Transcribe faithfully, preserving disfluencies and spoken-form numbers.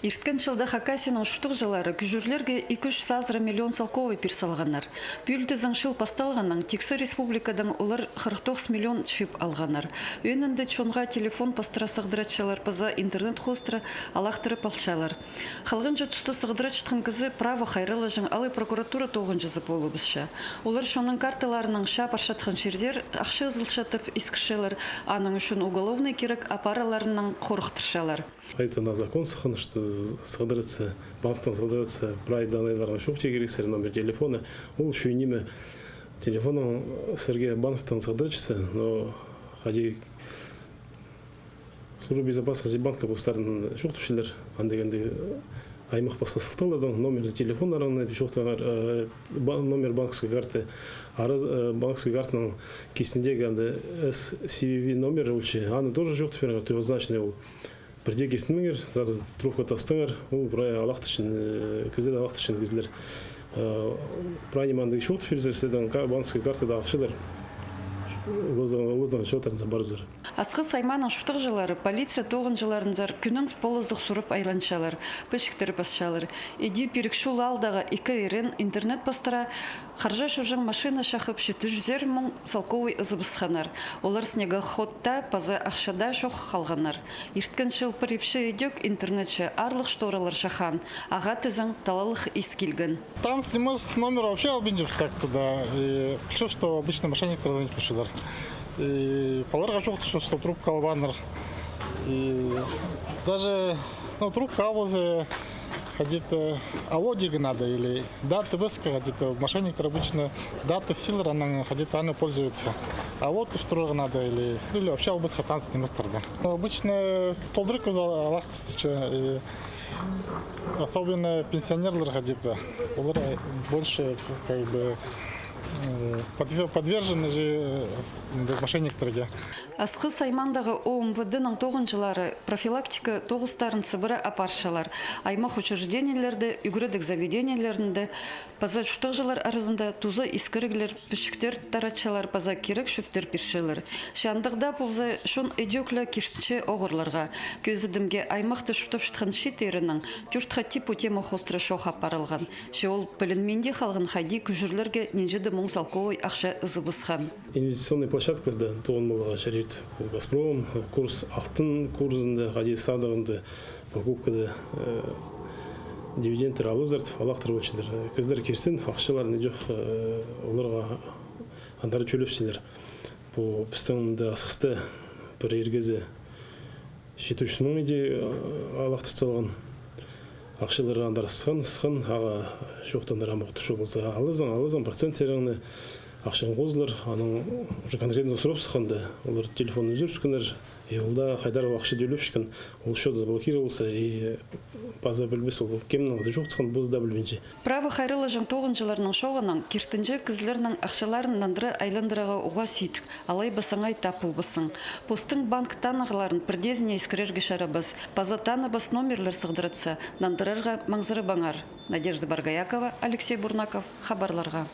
Ирткен чылда Хакасияның чуртағҷылары кӱжӱрлерге ікі чӱс азыра миллион салковай пир салғаннар. Пӱӱл тізең, чыл пасталғаннаң тиксі республикадаң олар хырых тоғыс миллион чыып алғаннар. Ӧӧнінде чонға телефон пастыра сығдыратчалар паза интернет хоостыра алахтырып алчалар. Халғанҷы туста сығдыратчатхан кізі права хайраллаҷаң алай прокуратура тоғынҷызы полыбысча. Олар чонның карталарынаң чаа парчатхан чирзер ахча ызылчатып искірчелер, аның ӱчӱн уголовный кирек апарарларынаң хорыхтырчалар. Это на закон сыххан, что сығдыратса, банктаң сығдыратса, прай данныйларың чоохтирға кирексер, номер телефона. Ол чӱӱн ниме, телефонаң сірерге банктаң сығдыратчатса, но хайди служба безопасности банка постарын чоохтапчалар, андағ-андағ аймах пасха сылтағлардаң номер телефоннарыңны чоохтаңар, э, ба-, номер банковской карты, араз, э, банковской картаның кистіндегі анда С C V V номер ол чи, аны тоже чоохтап пиріңер, то есть значит ол. Пірдее кистінмеңер, сразу трубка тастаңар, ол прай алахтырчаң, э, кізілер, алахтырчаң кізілер. Э, прай ниме андағ чоохтап пирзе, сірернің ка-, банковский картада ахчалар. Оларның, оларның счёттарынзар парыбызар. Асхыс аймааның чуртағҷылары полиция тоғынҷыларынзар кӱннің полызығ сурап айланчалар, пічіктер пасчалар. Іди пирік чул аалдағы ікі ирен интернет пастыра харҷа чӧрҷең машина чахып, читі чӱзер муң салковай ызыбысханнар. Олар снегоходта паза ахчада чох халғаннар. Ирткен чыл пір ипчі ідӧк интернетче аарлығ шторалар чаххан, ағаа тізең талалығ ис килген. Таныс нимес номер вообще албинчабыс так-то, да. И причём, что обычно мошенниктер звонить пасчалар. И паларға чоохтапчабыс, что трубка албааннар. И даже, ну, трубка албаза, хайди-да алло тирге надо, или да, тіпче, хайди-да мошенниктер обычно да тіпчелер, анаң хайди-да аны пользуются. Алло тіп турарға надо, или, или вообще албасха таныс ниместер, да. Обычно толдырып кӧзі алахтырча, и особенно пенсионерлер хайди-да. Олар больше, как бы, э, подве-, подвержены же, э, мошенниктерге. Асхыс аймаандағы О М В Д-ның тоғынҷылары профилактика тоғыстарын сыбыра апарчалар. Аймах учреждениелерде, ӱгредіг заведениелерінде паза чуртағҷылар аразында туза искіріглер, пічіктер таратчалар паза кирек чӧптер пирчелер. Че андағ даа полза, чон ідӧк ле киртінче оғырларға. Кӧзідімге, аймахта чуртапчатхан чиит иреннің тӧрт хати пу тема хоостыра чоох апарылған. Че ол пілінминде халған, хайди кӱжӱрлерге нинҷе-де муң салковай ахча ызыбысхан. Инвестиционный площадкаларда тоғынмаларға чарир тіп. Газпром, курс, алтын курсында, хайди садығында, покупкада, э, дивидендтер алызар тіп, алахтырып алчалар. Кізілер кирсін, ахчаларын ідӧк, э, оларға андар тӧлепчелер. Пу пістің мында Асхыста пір ир кізі читі чӱс муң иди, э, алахтыр салған. Ахчалар андар сыххан, сыххан, ағаа чоохтанар амох тӱс полза, алазың, алазың проценттеріңні, ахчаң хозылар, анаң уже конкретно сурап сыхханда, олар телефон ӱзӱрібіскеннер, и ол даа хайдар ол ахча тӧлепчеткен, ол счёт заблокировался, и паза пілбес ол кемнің ады чоохтасхан, позы даа пілбинче. Права хайраллаҷаң тоғынҷыларның чооғынаң киртінҷі кізілернің ахчаларын нандыра айландырарға уғаа сидік, алай ба саңай тап полбассың. Постың банк танығларын пірдеезіне искірерге чарабас, паза таныбас номерлер сығдыратса, нандырарға маңзырабаңар. Надежда Боргоякова, Алексей Бурнаков, хабарларға.